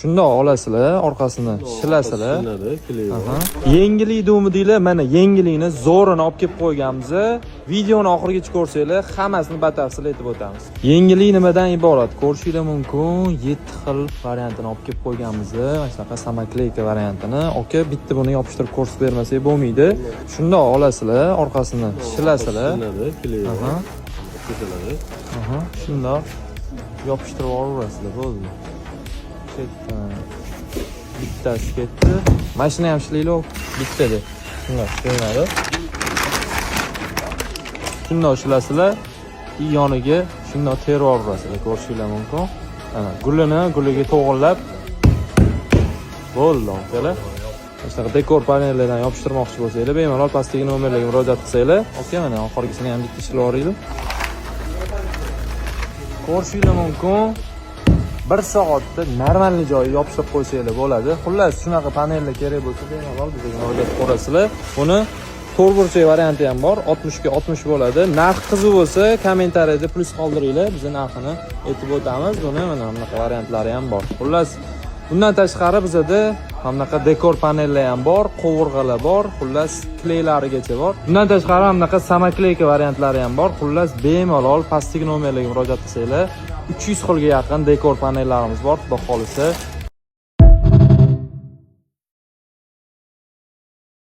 Shundoq olasizlar, orqasini shilasizlar. Shilinadi, клей. Aha. Yengillik dumidinglar, mana yengillikni zo'rini olib kelib qo'yganmiz. Videoni oxirigacha ko'rsanglar, hammasini batafsil aytib o'tamiz. Yengillik nimadan iborat? Ko'rishinglar mumkin, 7 xil variantini olib kelib qo'yganmiz. Mana shunaqa самоклейка variantini. Aka, bitta buni yopishtirib ko'rsatib bermasak bo'lmaydi. Shundoq olasizlar, orqasini shilasizlar. Shilinadi, клей. Aha. Kesiladi. Aha, shundoq yopishtirib olaverasizlar, bo'ldi. Chetdan bittasi ketdi. Mana shuni ham ishlaylik, bittada. Shundoq shilinadi. Shundoq shilasizlar, yoniga shundoq terib olaverasizlar, ko'rishinglar mumkin. Mana gulini guliga to'g'irlab bo'ldi, akalar. Mana shunaqa dekor panellardan yopishtirmoqchi bo'lsanglar, bemalol pastdagi nomerlarga murojaat qilsanglar. Aka, mana oxirgisini ham bitta ishlab yuboraylik. Ko'rishinglar mumkin. Bir soatda нормальный joyi yopishtirib qo'ysanglar bo'ladi. Xullas, shunaqa panellar kerak bo'lsa, bemalol bizga murojaat qilasizlar. Buni to'rtburchak varianti ham bor, 60 ga 60 bo'ladi. Narx qiziq bo'lsa, kommentariyada plyus qoldiringlar, biz narxini aytib o'tamiz. Buni mana bunaqa variantlari ham bor. Xullas, bundan tashqari bizada mana bunaqa dekor panellar ham bor, qovurg'alar bor, xullas клей larigacha bor. Bundan tashqari mana bunaqa самоклейка variantlari ham bor. Xullas, bemalol pastdagi nomerlarga murojaat qilsanglar, 300 xilga yaqin dekor panellarimiz bor, xudo xolisa.